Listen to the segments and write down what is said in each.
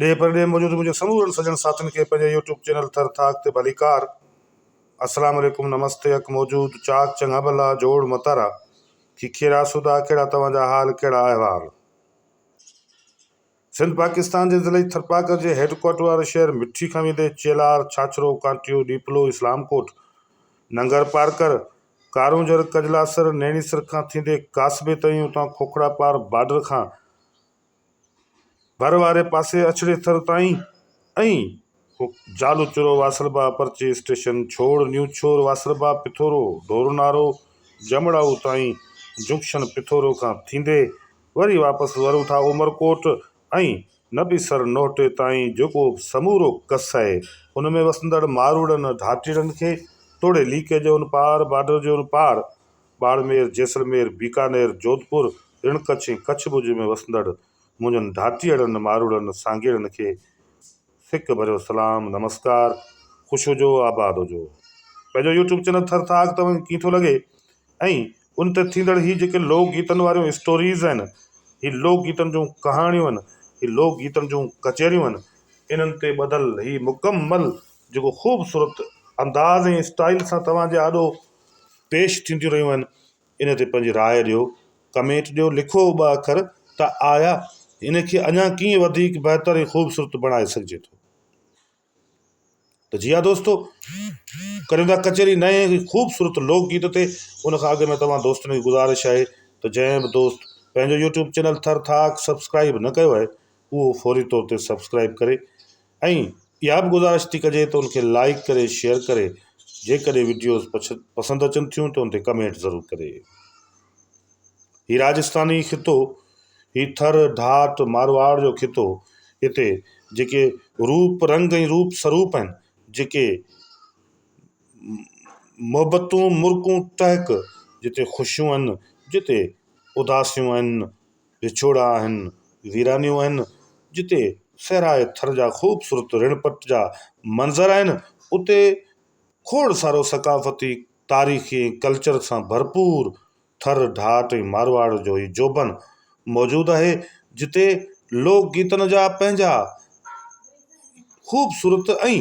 ڏيهه پرڏيهه موجود منهنجي سمورن سڄڻ ساٿين کي پنهنجي يوٽيوب چينل ٿر ٿاڪ تي ڀليڪار السلام عليڪم نمستي حق موجود چاڪ چڱا ڀلا جوڙ متارا کيکيرا سودا ڪهڙا توهان جا حال ڪهڙا احوال سنڌ پاڪستان جي ضلعي ٿرپاڪر جي هيڊ ڪوارٽر واري شهر مٺي کان ويندي چيلار ڇاڇرو ڪانٽيو ڏيپلو اسلام ڪوٽ ننگر پارڪر ڪارونجهر ڪجلاسر نيڻيسر کان ٿيندي ڪاسبي تائين اتان کوکڙا پار بارڊر کان ڀر واري پاسي اڇڙي ٿر تائين ۽ جالو چرو واسلبا پرچي اسٽيشن ڇوڙ نيو ڇور واسلبا پٿورو ڍورونارو جمڙائو تائين جنڪشن پٿورو کان ٿيندي وري واپس ورون ٿا عمرڪوٽ ۽ نبي سر نوهٽي تائين جيڪو سمورو ڪس آهي ان ۾ وسندڙ ماروئڙن ڍاٽيڙن کي توڙي ليڪي جي ان پار بارڊر جي ان پار ٻاڙمير، جيسلمير، بيڪانير، جوڌپور، رڻ ڪڇ ۽ ڪڇ ڀڄ ۾ وسندڙ منهنجن ڍاٽيئڙن، ماروئڙن، سانگيئڙن کي سڪ ڀريو سلام، نمسڪار، خوش هجو، آباد هجو. پنهنجو يوٽيوب چينل ٿر ٿاڪ توهان کي ڪيئن ٿو لڳي ۽ ان تي ٿيندڙ هي جيڪي لوڪ گيتن واريون اسٽوريز آهن، هي لوڪ گيتن جون ڪهاڻيون آهن، هي لوڪ گيتن جون ڪچهريون آهن، انهن تي ٻڌل هي مڪمل جيڪو خوبصورت انداز ۽ اسٽائيل سان توهان جي آڏو پيش ٿينديون رهيون آهن ان تي پنهنجي راء ڏيو ڪمينٽ ڏيو لکو ٻه اکر ته آيا ان کي اڃا ڪيئن وڌيڪ بهتر ۽ خوبصورت بڻائي سگهجي ٿو ته جي ها دوستو ڪريون ٿا ڪچهري نئين خوبصورت لوڪ گيت تي ان کان اڳ ۾ توهان دوستن کي گذارش آهي ته جنهن به دوست پنهنجو يوٽيوب چينل ٿر ٿاڪ سبسڪرائب نه ڪيو آهي اهو فوري طور تي سبسڪرائب ڪري ۽ اها به گذارش ٿي ڪجي ته ان کي لائيڪ ڪري شيئر ڪري جيڪڏهن وڊيوز پسند اچن ٿيون ته ان تي ڪمينٽ ضرور ڪري. هي راجستاني خطو هي ٿر ڍاٽ مارواڙ جو خطو هتي جيڪي روپ رنگ ۽ روپ سروپ آهن جيڪي محبتون مرڪون ٽهڪ جتي خوشيون آهن جتي اداسيون آهن وڇوڙا آهن، ويرانيون آهن، جتي صحرائي ٿر جا خوبصورت رڻ پٽ جا منظر آهن، اتي کوڙ سارو ثقافتي، تاريخي ۽ ڪلچر سان ڀرپور ٿر، ڍاٽ ۽ مارواڙ جو هي جوڀن موجود آهي، جتي لوڪ گيتن جا پنهنجا خوبصورت ۽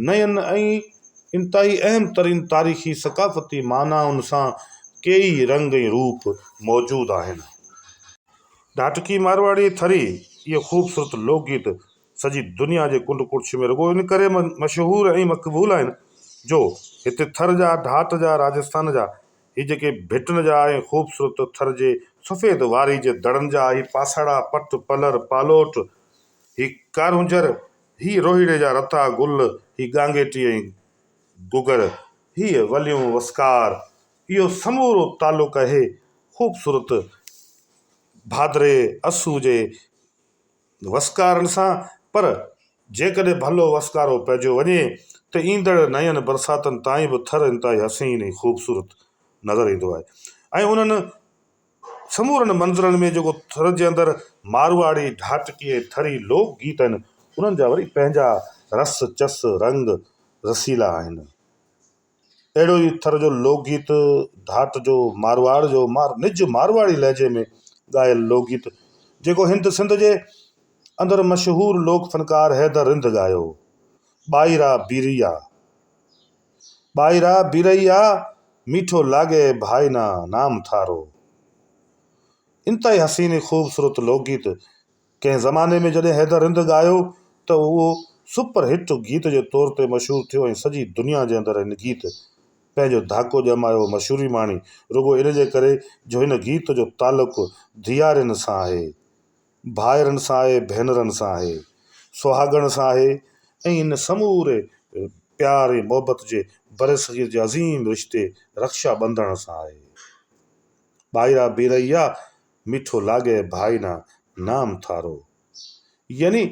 نين ۽ انتهائي اهم ترين تاريخي ثقافتي معنائن سان ڪيئي رنگ ۽ روپ موجود آهن. ڍاٽڪي، مارواڙي ۽ ٿري اهي خوبصورت لوڪ گيت سڄي دنيا جي ڪنڊ ڪڙڇ ۾ رڳو ان ڪري مشهور ۽ مقبول آهن جو هتي ٿر جا، ڍاٽ جا، راجسٿان جا هي جيڪي ڀٽن جا ۽ خوبصورت ٿر جي سفيد واري جي دڙن جا هي پاساڙا، پٽ، پلر، پالوٽ، هي ڪارونجهر، هي روهيڙي جا رتا گل، هي ڳانگيٽي ۽ گگر، هيء وليون وسڪار، اهو سمورو تعلق آهي خوبصورت ڀادري اسو جي وسڪارن سان، پر جيڪڏهن ڀلو وسڪارو پئجيو وڃي ته ايندڙ نين برساتن تائين به ٿر انتهائي حسين ۽ خوبصورت نظر ايندو آهي ۽ انهن سمورن منظرن ۾ جيڪو ٿر جي اندر مارواڙي، ڍاٽڪي ۽ ٿري لوڪ گيت آهن، انهن جا وري پنهنجا رس چس، رنگ رسيلا آهن. اهڙو ئي ٿر جو لوڪ گيت ڍاٽ جو، مارواڙ جو، نج مارواڙي لهجي ۾ ڳايل لوڪ گيت، جيڪو هند سنڌ جي اندر مشهور لوڪ فنڪار حيدر رند ڳايو، ٻائيرا بيريا. ٻائيرا بيرئيا، ميٺو لاڳي ڀائينا نام ٿارو. انتهائي حسين ۽ خوبصورت لوڪ گيت. ڪنهن زماني ۾ جڏهن حيدر رند ڳايو ته اهو سپر هٽ گيت جي طور تي مشهور ٿيو ۽ سڄي دنيا جي اندر هن گيت پنهنجو ڌاڪو ڄمايو مشهوري ماڻي رڳو ان جي ڪري جو هن گيت جو تعلق ڌيارين سان آهي. ڀائرن سان آهي، ڀينرن سان آهي، سهاڳڻ سان آهي ۽ ان سموري پيار ۽ محبت جي برصغير جي عظيم رشتي رڪشا ٻنڌڻ سان آهي. ٻائرا بيرئيا، مٺو لاڳي ڀائينا نام ٿارو. يعني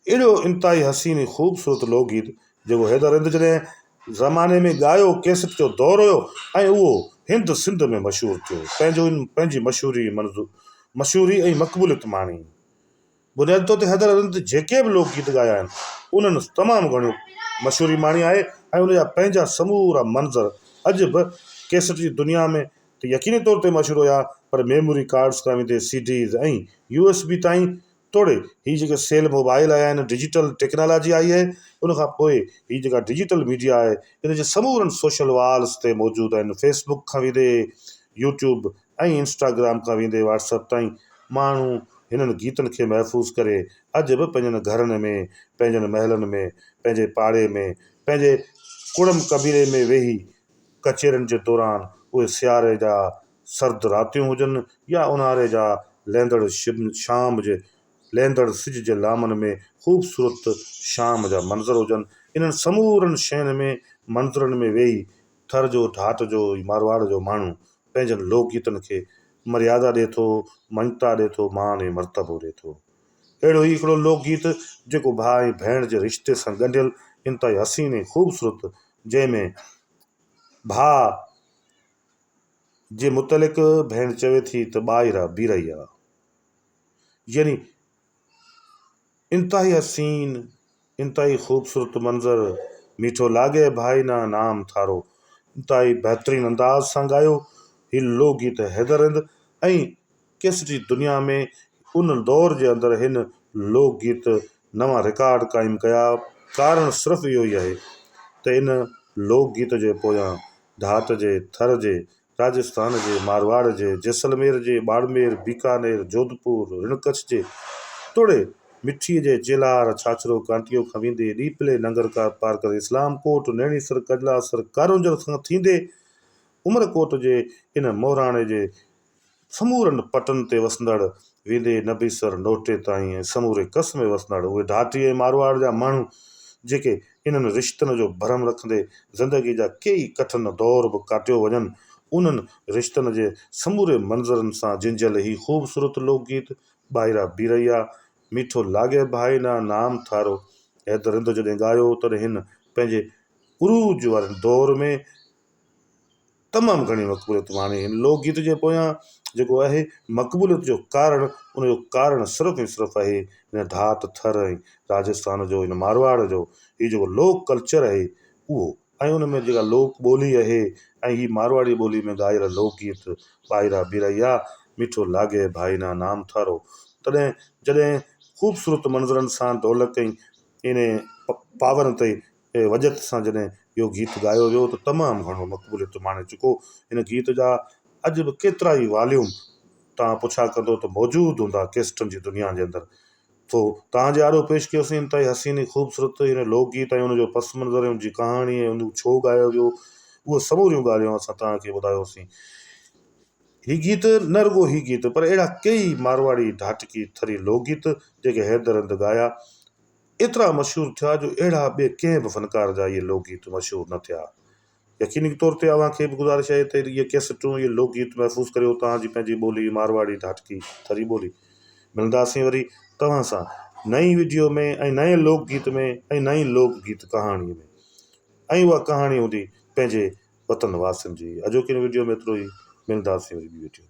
اهڙو انتهائي حسين ۽ خوبصورت لوڪ گيت جيڪو حيدر رند جڏهن زماني ۾ ڳايو ڪيسٽ جو دور هيو ۽ اهو هند سنڌ ۾ مشهور ٿيو پنهنجو پنهنجي مشهوري مشهوري ۽ مقبوليت ماڻي. بنيادي طور تي حيدر رند جيڪي به لوڪ گيت ڳايا آهن انهن تمام گهڻيون مشهوري ماڻي آهي ۽ ان جا پنهنجا سمورا منظر اڄ به ڪيسٽ جي دنيا ۾ ته يقيني طور تي مشهور هيا پر ميموري ڪارڊز کان ويندي CDs ۽ U S B تائين. توڙي هي جيڪي سيل موبائل آيا آهن ڊجيٽل ٽيڪنالاجي آئي آهي ان کان پوء هي جيڪا ڊجيٽل ميڊيا آهي ان جي سمورن سوشل والز تي موجود آهن فيس بڪ کان ويندي يوٽيوب ۽ انسٽاگرام کان ويندي واٽس اپ تائين ماڻهو هنن گيتن کي محفوظ ڪري اڄ به پنهنجن گهرن ۾ پنهنجن محلن ۾ پنهنجي پاڙي ۾ پنهنجي ڪڙم قبيلي ۾ ويهي ڪچهرين جي دوران اهي سياري جا سرد راتيون هجن يا اونهاري جا لهندڙ شام جي لهندڙ سج جي لامن ۾ خوبصورت شام جا منظر هجن، انهن سمورن شين ۾ منظرن ۾ ويهي ٿر جو ڍاٽ جو مارواڙ جو ماڻهو پنهنجن لوڪ گيتن کي مريادا ڏي ٿو، مڃتا ڏي ٿو، مان ۽ مرتبو ڏي ٿو. اهڙو ئي هڪڙو لوڪ گيت جيڪو ڀاء ۽ ڀيڻ جي رشتي سان ڳنڍيل انتهائي حسين ۽ خوبصورت جنهن ۾ ڀاء جي متعلق ڀيڻ چوي ٿي ته ٻاهرا بيرهيا يعني انتهائي حسين انتهائي خوبصورت منظر ميٺو لاڳي ڀائي نا نام ٿارو انتهائي بهترين انداز سان ڳايو هي لوڪ گيت حيدر رند ۽ ڪيسٽ جي دنيا ۾ ان دور جي اندر هن لوڪ گيت نوان رڪارڊ قائم ڪيا ڪارڻ صرف اهو ئي آهي ته ان لوڪ گيت جي پويان ڍاٽ جي، ٿر جي، راجسٿان جي، مارواڙ جي، جيسلمير جي، ٻاڙمير، بيڪانير، جوڌپور، رڻ ڪڇ جي توڙي مٺيء جي چيلهار، ڇاڇرو، ڪانٽيو کان ويندي ڏيپلي، ننگر پارڪر، اسلام ڪوٽ، نيڻيسر، ڪجلاسر، ڪارونجهر کان ٿيندي عمرڪوٽ جي ان مهراڻي جي سمورن پٽن تي وسندڙ ويندي نبيسر نوٽي تائين ۽ سموري ڪس ۾ وسندڙ اهي ڍاٽي ۽ مارواڙ جا ماڻهو جيڪي انهن رشتن جو ڀرم رکندي زندگي جا ڪيئي ڪٺن دور به ڪاٽيو وڃن انهن رشتن جي سموري منظرن سان جنجهيل هي خوبصورت لوڪ گيت ٻاهرا بيرهيا ميٺو لاڳي ڀائي نا نام ٿارو حيدر رند جڏهن ڳايو تڏهن هن پنهنجي عروج واري دور ۾ تمام گهڻي مقبوليت ماڻي. هن لوڪ گيت جي پويان جيڪو آهي مقبوليت جو ڪارڻ ان جو ڪارڻ صرف ۽ صرف آهي هن ڍاٽ ٿر ۽ راجسٿان جو هن مارواڙ جو هي جيڪو لوڪ ڪلچر آهي اهو ۽ ان ۾ جيڪا لوڪ ٻولي آهي ۽ هي مارواڙي ٻولي ۾ ڳايل لوڪ گيت ٻائرا بيرئيا مٺو لاڳي ڀائي نا نام ٿارو تڏهن جڏهن خوبصورت منظرن سان ڍولڪ ۽ ان پاور تي وڄت سان جڏهن اهو گيت ڳايو ويو ته تمام گهڻو مقبوليت ماڻي چڪو. هن گيت جا اڄ به ڪيترائي واليوم توهان پڇا ڪندو ته موجود هوندا ڪيسٽن جي دنيا جي اندر. سو توهان جي آڏو پيش ڪيوسين انتهائي حسين ۽ خوبصورت هن لوڪ گيت ۽ ان جو پس منظر ۽ ان جي ڪهاڻي ۽ ان ڇو ڳايو ويو اهي سموريون ڳالهيون اسان توهان کي ٻڌايوسين. هي گيت نه رڳو هي گيت پر اهڙا ڪيئي مارواڙي، ڍاٽڪي، ٿري لوڪ گيت جيڪي حيدر رند ڳايا ايترا مشهور ٿيا جو اهڙا ٻئي ڪنهن به فنڪار جا اهي لوڪ گيت مشهور نه ٿيا. يقيني طور تي اوهان کي به گذارش آهي ته اهي ڪيسٽون، اهي لوڪ گيت محفوظ ڪريو توهان جي پنهنجي ٻولي مارواڙي، ڍاٽڪي، ٿري ٻولي. ملنداسين وري توهان سان نئين وڊيو ۾ ۽ نئين لوڪ گيت ۾ ۽ نئين لوڪ گيت ڪهاڻي ۾ ۽ اها ڪهاڻي هوندي پنهنجي وطن واسين جي. اڄوڪي هن وڊيو ۾ ايترو ئي ملنداسين وري ٻي وڊيو ۾.